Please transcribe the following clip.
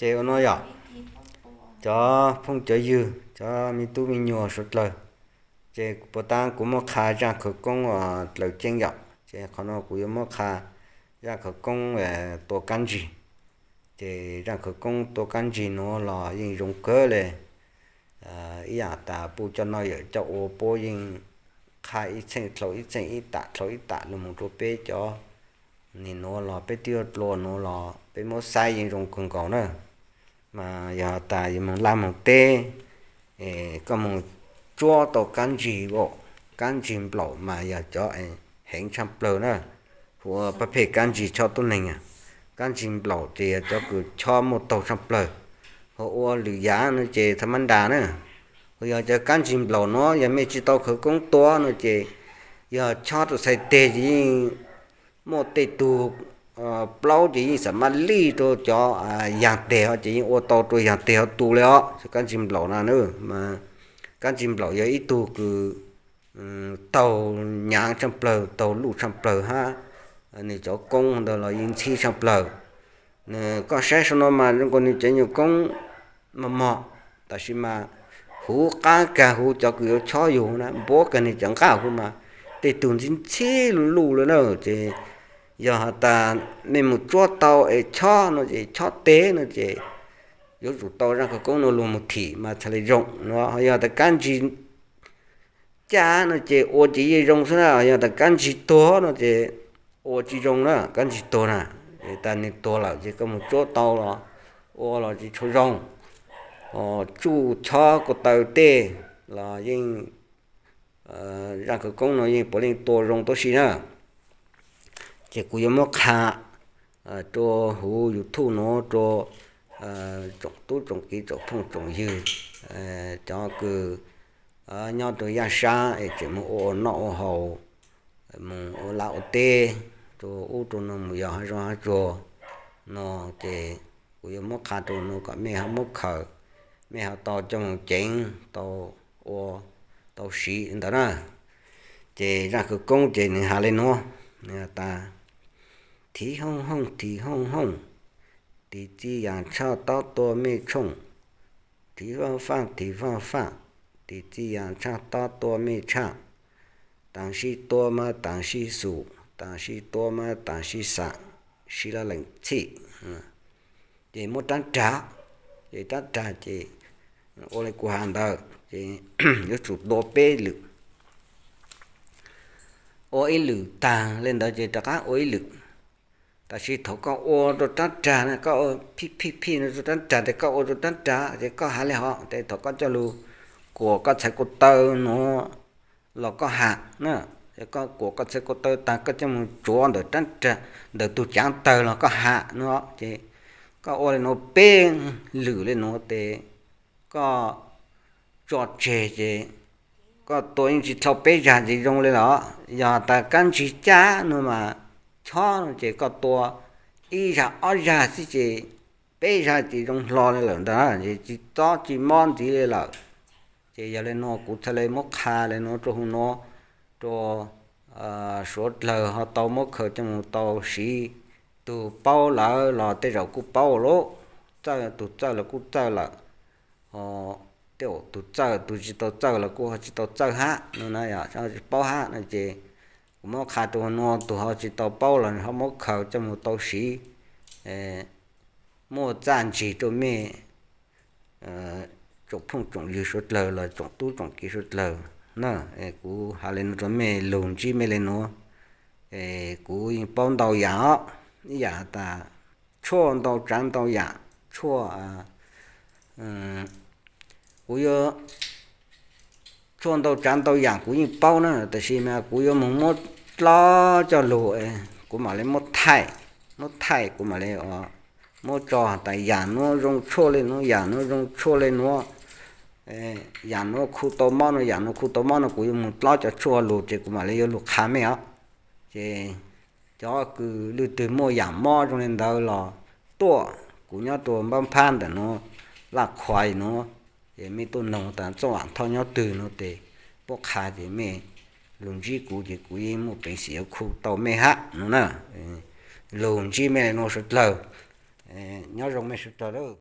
Ces ua no yom, cov phooj cov ywg, cov me tub me nyuam suav dlawg, ces puas tas kuv muab qha zaj khawv koob uas dlaws ceeb yom, ces qhov no kuv yuav muab qha zaj khawv koob tua kab ntsig. Ces zaj khawv koob tua kab ntsig nuav los yeej zoo kawg le. Ib yaam tas puj coj noj yawm coj ua puab yeej qha ib txheej dlhau ib txheej, ib tam dlhau ib tam lug moog rua peb cov nim nuav los peb twb yuav dlua nuav los peb muab saib yeej zoo kawg nkaus na. Mas yog tas yus moog laj moog teb, koj moog tsuab tau kab ntsig, kab ntsig nplaum mas yog cov heev tshaj plawg na. Hu ua pab phem kab ntsig chob tub neeg, kab ntsig nplaum ces yog cov kws chob muaj taug tshaj plawg. Hu ua lwm yam no ces tha mab nras na. Hu yog cov kab ntsig nplaum nuav yog mej tsi tau khawv koob tua no ces yog chob rua txhais teg ces yeej muaj tej tug plaub ces yeej xam maj lij rua cov yaag teg ho ces yeej ua tau rua yaag teg ho tu le os. Cov kab ntsig nplaum na, kab ntsig nplaum yog ib tug kws taug nyaav tshaj plawg, taug luj tshaj plawg hab. Nwg cov koob ntawd los yeej ntxhib tshaj plawg. Koj saib sau no mas zoo nkaus nwg cov nyuas koob mos mos, tab sis mas huv qaab kag huv cov kws yuav chob yug na, npuab kag nwg cov nqaj huv mas tej tug ntxhib ntxhib luj luj le na. Ces yog has tas mej moog tsuab tau es chob no ces chob teg no ces yuav tsum tau zaj khawv koob no lug moog thim mas txhad le zoo no. Yog tas kab ntsig caj no ces ua ces yeej zoo xwb na, yog tas kab ntsig tuag no ces ua tsi zoo na, kab ntsig tuag na. Tas nwg tuag lawm ces koj moog tsuab tau los ua los tsi tshua zoo. Tsuj chob ko taw tej los yeej, zaj khawv koob no yeej puav leej tua zoo tuab si na. Ces kuv yuav muab qha rua huv YouTube nuav rua tsoom tub tsoom kiv tsoom phooj tsoom ywg, cov kws nyob rua yaj sab es tseem moog ua noj ua haus, moog ua laj ua teb rua ub rua nuav, moog yos hab zoo hab tsuag no, ces kuv yuav muab qha rua nuav kom mej ho muab khaws, mej ho tau coj moog ceev, tau ua, tau siv ntawd na. Ces zaj khawv koob ces nwg has le nuav, nwg has tas, Thim hooj hooj thim hooj hooj, tim txij yaam tshaj tob tua mej tshooj. Thim faaj faaj thim faaj faaj, tim txij yaam tshaj tob tua mej tshaj. Taam sij tua mas taam sij xum, taam sij tua mas taam sij xam, sib laj leem txhij. Ces muab rab rag, ces rab rag ces ua le kuv has ntawd ces yuav tsum tua peb lwm. Ua ib lwm taag le ntawd ces rov qab ua ib lwm. Tab sis thaum koj ua rua rab rag na, koj ua phij phij phij no rua rab rag, tes koj ua rua rab rag ces koj has le hov, tes thaum koj coj lug kuam koj txhais ko taw nuav los koj has na. Koj kuam koj txhais ko taw taag koj coj moog tsuav ntawm rab rag, ntawm tug caav tawg los koj has no. Ces koj ua le nuav peb lwm le nuav tes koj tso tseg ces koj tua yeej tsis dlhau peb zag ces zoo le los. Yog tas kab ntsig caj no mas chob no ces koj tua ib zag ob zag xwb ces peb zag ces zoo hlo le lawm ntag, ces tsis tob tsis mob ntxiv le lawm. Ces yog le nuav kuv txhad le muab qha le nuav rua huv nuav rua suav dlawg ho tau muab khaws coj moog tau siv. Tug paub lawm los tej zaum kuj paub lawm, txawj, tug txawj los kuj txawj lawm, tej zaum tug txawj, tug tsis tau txawj los kuj ho tsis tau txawj hab no na, yog tsis paub hab no ces kuv muab qha rua huv nuav, tug ho tsis tau paub los ho muab khaws coj moog tau siv, muaj txaj ntsig rua mej tsoom phooj tsoom ywg suav dlawg los tsoom tub tsoom kiv suav dlawg na. Kuv has le nuav rua mej, lug ntsib mej le nuav, kuv yeej paub ntau yam os, ib yam has tas tshuaj ntau tsaav ntau yam, tshuaj, kuv yuav, tshuaj ntau tsaav ntau yam kuv yeej paub na, tab sis mas kuv yuav moog muab dlob coj lug, kuv mam le muab thaij, muab thaij kuv mam le muab tso has tas yam nuav zoo tshuaj le nuav, yam nuav zoo tshuaj le nuav, yam nuav khu tau mob no, yam nuav khu tau mob no, kuv yuav moog dlob cov tshuaj lug ces kuv mam le yuav lug qha mej os. Ces cov kws lwm twg muaj yam mob zoo le ntawd los tuaj, kuv nyob rua npab phab ntawm nuav, laj khuais nuav, ces mej tuaj noog tas Txooj Vam Thoj nyob twg nuav tes puab qha ces mej lug ntsib kuv ces kuv yeej muaj peev xwm yuav khu tau mej hab no na. Lug ntsib mej le nuav suav dlawg, nyob zoo mej suav dlawg lawm.